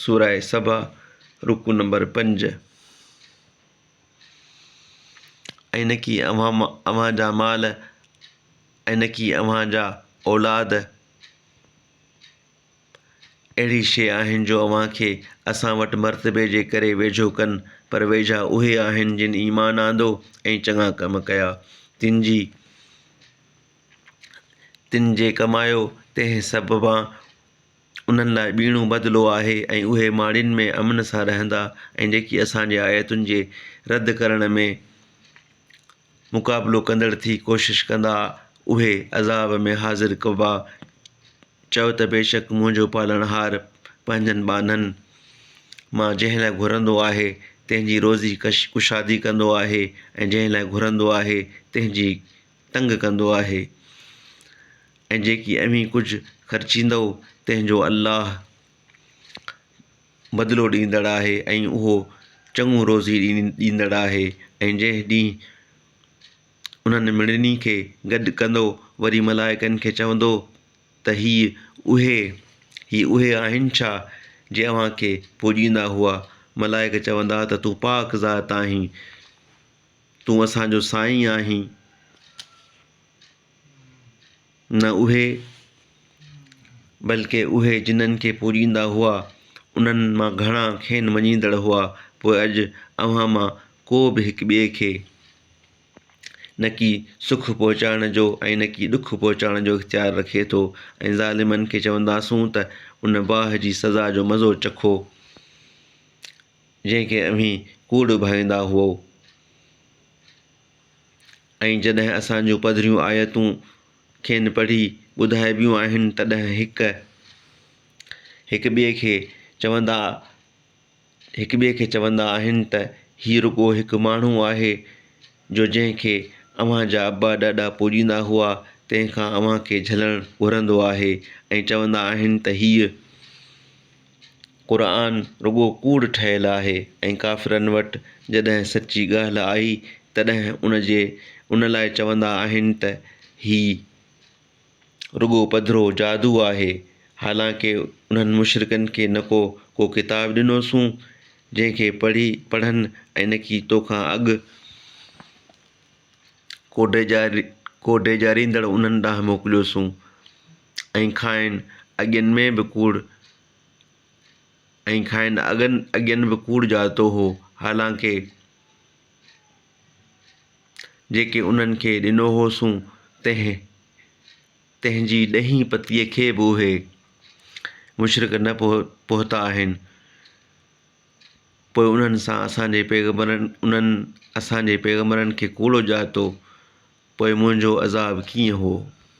سوره سبا، رڪوع نمبر 5. ۽ نڪي اوهان اوهان جا مال ۽ نڪي اوهان جا اولاد اهڙي شيء آهن جو اوهان کي اسان وٽ مرتبي جي ڪري ويجهو ڪن، پر ويجها اهي آهن جن ايمان آندو ۽ چڱا ڪم ڪيا، تن جي تن جي ڪمايو تنهن سببان انهن لاء ٻيڻو بدلو آهي ۽ اهي ماڙين ۾ امن سان رهندا ۽ جيڪي اسان جي آيتن جي رد ڪرڻ ۾ مقابلو ڪندڙ ٿي ڪوشش ڪندا اهي عذاب ۾ حاضر ڪبا. چؤ ته بيشڪ منهنجو پالڻهار پنهنجن ٻانهن مان جنهن لاء گهرندو آهي تنهن جي روزي ڪشادي ڪندو آهي ۽ جنهن لاء گهرندو آهي تنهن جي تنگ ڪندو آهي ۽ جيڪي اوهين ڪجهه خرچيندؤ تنهن جو الله بدلو ڏيندڙ آهي ۽ اهو چڱو روزي ڏيندڙ آهي ۽ جنهن ڏينهن انهن مڙني کي گڏ ڪندو وري ملائڪن کي چوندو ته هي اهي هي اهي آهن ڇا جي اوهان کي پوڄيندا هئا؟ ملائڪ چوندا ته تون پاڪ ذات آهين. تون اسان جو سائين آهين، نه اهي، بلڪه اهي جنن کي پوڄيندا هئا، انهن مان گهڻا کين مڃيندڙ هئا، پوء اڄ اوهان مان ڪو به هڪ ٻئي کي نڪي سک پهچائڻ جو ۽ نڪي ڏک پهچائڻ جو اختيار رکي ٿو ۽ ظالمن کي چونداسون ته ان باهه جي سزا جو مزو چکو. جنهن کي اوهين ڪوڙ ڀائيندا هئو ۽ جڏهن اسان جون پڌريون آيتون کين پڙهي ٻڌائبيون آهن تڏهن هڪ هڪ ٻئي کي چوندا هڪ ٻئي کي چوندا آهن ته هي رڳو هڪ ماڻهو آهي جو جنهن کي اوهان جا ابا ڏاڏا پوڄيندا هئا تنهن کان اوهان کي جهلڻ گهرندو آهي ۽ چوندا آهن ته هيء قرآن رڳو ڪوڙ ٺهيل آهي ۽ ڪافرن وٽ جڏهن سچي ڳالهه آئي تڏهن ان جي ان لاء چوندا آهن ته هي رڳو پڌرو جادو آهي حالانڪه انهن مشرڪن کي نه ڪو ڪو ڪتاب ڏنوسون جنهن کي پڙهي پڙهن ۽ نڪي توکان اڳ ڪو ڊيڄاري ڪو ڊيڄاريندڙ انهن ڏانهن موڪليوسون ۽ کانئن اڳين ۾ به ڪوڙ ۽ کانئن اڳن اڳين به ڪوڙ ڄاتو هو، حالانڪه جيڪي انهن کي ڏنو هوسون، تنهن تنهن جي ڏهين پتيء کي به اهي مشرڪ نه پهتا آهن. پوء انهن سان اسان جي پيغمبرن انهن اسان جي پيغمبرن کي ڪوڙو ڄاتو، پوء منهنجو عذاب ڪيئن هو؟